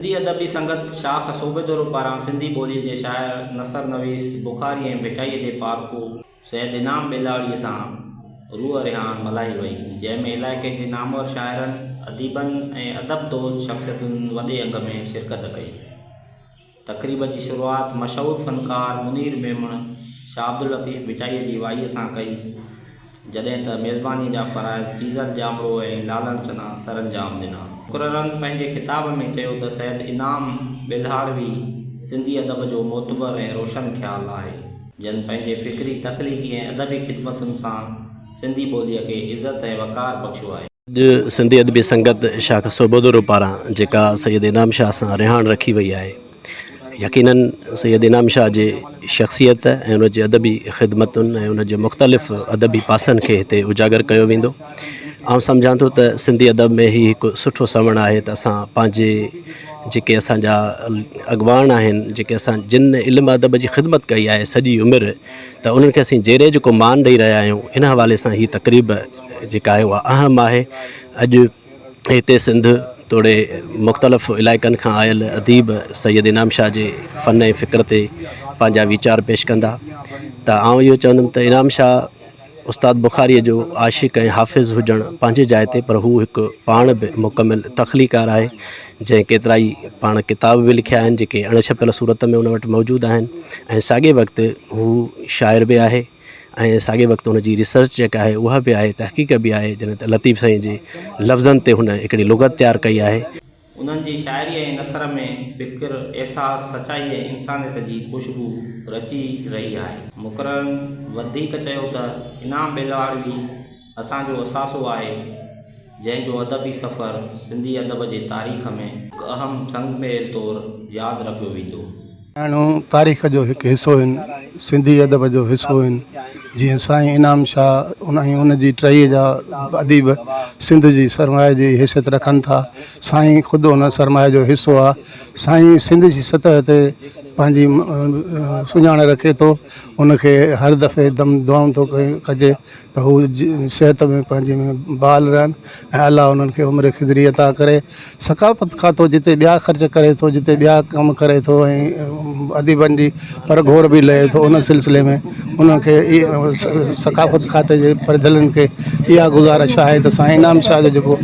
سنڌي ادبي سنگت شاخ صوبيدورو پاران سنڌي ٻوليء جي شاعر، نثر نويس، بخاري ۽ ڀٽائيء جي پارکو سيد انعام ٻيلاڙيء سان روح رهاڻ ملهائي وئي، جنهن ۾ علائقي جي نامور شاعرن، اديبن ۽ ادب دوست شخصيتن وڏي انگ ۾ شرڪت ڪئي. تقريب جي شروعات مشهور فنڪار منير ميمڻ شاهه عبداللطيف ڀٽائيء جي وائيء سان ڪئي. جڏهن ته ميزبانيء جا فرائض چيزل ڄامڙو ۽ لالڻ چنا سرانجام ڏنا. مقررن پنهنجي خطاب ۾ چيو ته سيد انعام ٻيلهاڙوي سنڌي ادب جو معتبر ۽ روشن خيال آهي، جن پنهنجي فڪري، تخليقي ۽ ادبي خدمتن سان سنڌي ٻوليء کي عزت ۽ وقار بخشيو آهي. اڄ سنڌي ادبي سنگت شاخ سوڀودورو پاران جيڪا سيد انعام شاهه سان رهاڻ رکي وئي آهي، يقيناً سيد انعام شاهه جي شخصيت ۽ ان جي ادبي خدمتن ۽ ان جي مختلف ادبي پاسن کي هتي اجاگر ڪيو ويندو. آئون سمجهان ٿو ته سنڌي ادب ۾ هي هڪ سٺو سنوڻ آهي ته اسان پنهنجي جيڪي اسان جا اڳواڻ آهن جيڪي اسان جن علم ادب جي خدمت ڪئي آهي سڄي عمر ته انهن کي اسين جيري جيڪو مان ڏئي رهيا آهيون ان حوالي سان هي تقريب جيڪا آهي اها اهم آهي اڄ هتي سنڌ توڙي مختلف علائقن کان آيل اديب سيد انعام شاهه جي فن ۽ فڪر تي پنهنجا ويچار پيش ڪندا ته آئون اهو چوندم ته انعام شاهه استاد بخاريء جو عاشق ۽ حافظ هجڻ پنهنجي جاء تي پر هو هڪ پاڻ به مڪمل تخليقار آهي جنهن ڪيترائي پاڻ ڪتاب به لکيا آهن جيڪي اڻ ڇپيل صورت ۾ ان وٽ موجود آهن ۽ ساڳئي وقت هو شاعر به آهي. ۽ ساڳئي وقت هن جي ريسرچ جيڪا آهي اها به آهي تحقيق به آهي جڏهن ته لطيف سائين جي لفظن تي هن هڪڙي لغت تيار ڪئي آهي. انهن جي شاعري ۽ نثر ۾ فڪر، احساس، سچائي ۽ انسانيت جي خوشبو رچي رهي آهي. مقررن وڌيڪ چيو ته انعام ٻيلهاڙوي اسان جو اثاثو آهي، جنهن جو ادبي سفر سنڌي ادب جي تاريخ ۾ هڪ اهم سنگ ميل طور ياد رکيو ويندو. ڳائڻو تاريخ جو هڪ حصو هن، سنڌي ادب جو حصو هن، جيئن سائين انعام شاهه ۽ ان جي ٽهيء جا اديب سنڌ جي سرمايي جي حيثيت رکن ٿا. سائين خود ان سرمايي جو حصو آ. سائين سنڌ جي سطح تي پنهنجي سڃاڻ رکي ٿو. ان کي هر دفعي دم دعائون ٿو ڪجي ته هو صحت ۾ پنهنجي ۾ بحال رهن ۽ الله انهن کي عمر خضري عطا ڪري. ثقافت کاتو جتي ٻيا خرچ ڪري ٿو، جتي ٻيا ڪم ڪري ٿو ۽ اديبن جي پرگهور به لهي ٿو ان سلسلي ۾ انهن کي ثقافت کاتي جي پرجهلن کي اها گذارش آهي ته سائين انعام شاهه جو جيڪو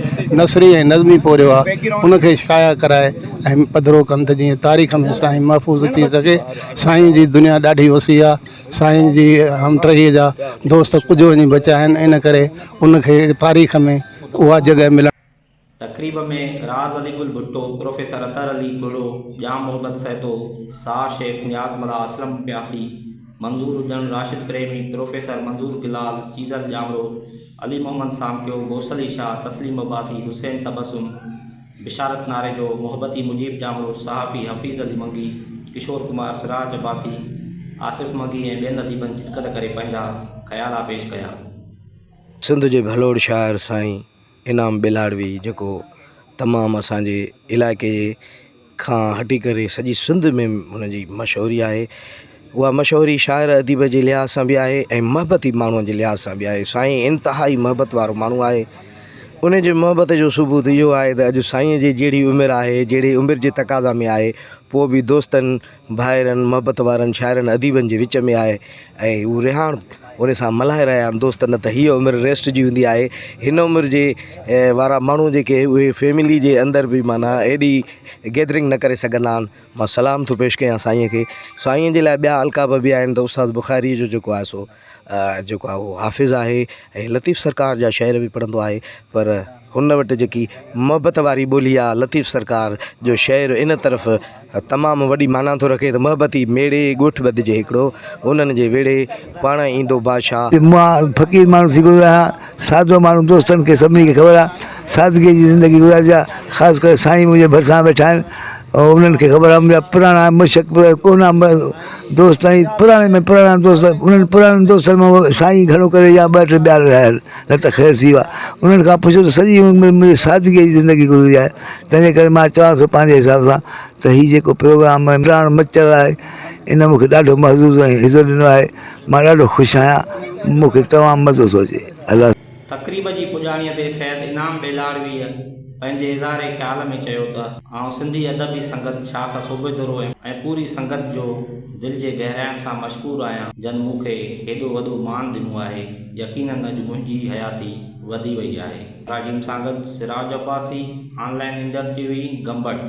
نثري ۽ نظمي پورهيو آهي ان کي شايع ڪرائي ۽ پڌرو ڪن ته جيئن تاريخ ۾ سائين محفوظ ٿي سگهي. سائين جي دنيا ڏاڍي وسيع آهي. سائين جي هم ٽهيء جا دوست ڪجهه وڃي بچيا آهن، ان ڪري ان کي تاريخ ۾ اها جڳهه ملڻ. تقريب ۾ راز علي گل ڀٽو، پروفيسر اطهر علي کهڙو، ڄام محبت سهتو، ساهه شيخ، نياز ملاح، اسلم پياسي، منظور اڄڻ، راشد پريمي، پروفيسر منظور گلال، چيزل ڄامڙو، علي محمد سامٽيو، غوث علي شاهه، تسليم عباسي، حسين تبسم، بشارت ناريجو، محبتي مجيب ڄامڙو، صحافي حفيظ علي منگي، ڪشور ڪمار، سراج عباسي، آصف منگي ۽ ٻين اديبن شرڪت ڪري پنهنجا خيالا پيش ڪيا. سنڌ جي ڀلوڙ شاعر سائين انعام ٻيلهاڙوي جيڪو تمام اسان جي علائقي کان هٽي ڪري سڄي سنڌ ۾ هن جي مشهوري آهي اها مشهوري شاعر اديب جي لحاظ سان به آهي ۽ محبتي ماڻهوء جي لحاظ سان به آهي سائين انتهائي محبت وارو ماڻهو آهي ان جي محبت جو ثبوت اهو آهي ته اڄ سائينء جي جهڙي عمر آهي جهڙي عمر جي تقاضا ۾ آهي پوء به دوستن ڀائرن محبت وارن شاعرن اديبن جي وچ ۾ آهي ۽ هو رهاڻ ان سان ملهائي رهيا آهن دوست نه ته هيء عمر ريسٽ جي هوندي آهي هن عمر جي وارا ماڻهو جيڪي اهي فيملي جي اندر به معنيٰ ايڏي گيدرنگ نه ڪري سگهندا آهن مان سلام ٿو پيش ڪيان سائينء کي. سائينء جي لاء ٻيا القاب به آهن ته استاد بخاريء جو جيڪو آهي سو جيڪو آهي اهو حافظ آهي ۽ لطيف سرڪار جا شعر به پڙهندو آهي پر هن وٽ جيڪي محبت واري ٻولي آهي لطيف سرڪار جو شعر ان طرف تمام وڏي معنيٰ ٿو رکي ته محبتي ميڙي ڳوٺ ٻڌجي هڪڙو انهن جي ويڙهي پاڻ ايندو بادشاهه. مان فقير ماڻهو ٿي پيو آهيان سادو ماڻهو دوستن کي سڀني کي خبر آهي سادگي جي زندگي گذارجي آهي خاص ڪري سائين منهنجي ڀرسان ويٺا آهن انهن کي خبر آهي منهنجا پراڻا مشڪ ڪهنا دوست ۽ پراڻي ۾ پراڻا دوست انهن پراڻن دوستن مان سائين گهڻو ڪري يا ٻه ٽي ٻيا رهيا آهن نه ته خير ٿي ويو آهي انهن کان پڇو ته سڄي عمر منهنجي سادگي جي زندگي گذري آهي تنهن جي ڪري مان چوان ٿو پنهنجي حساب سان ته هي جيڪو پروگرام مهراڻ مچل آهي ان مون کي ڏاڍو محظوظ ۽ عزت ڏنو آهي مان ڏاڍو خوش آهيان مون کي تمام مزو ٿو اچي الله. تقريب جي پڄاڻيء تي سيد انعام ٻيلهاڙويء. پنهنجي اظهار خيال ۾ چيو ته، آئون سنڌي ادبي سنگت شاخ صوبيدرو ۽ پوري سنگت جو دل جي گهراين سان مشڪور آهيان جن مون کي هيڏو وڏو مان ڏنو آهي، يقينن اڄ منهنجي حياتي وڌي وئي آهي. راجيم سان گڏ Siraj Abbasi, online Indus T V, Gambat.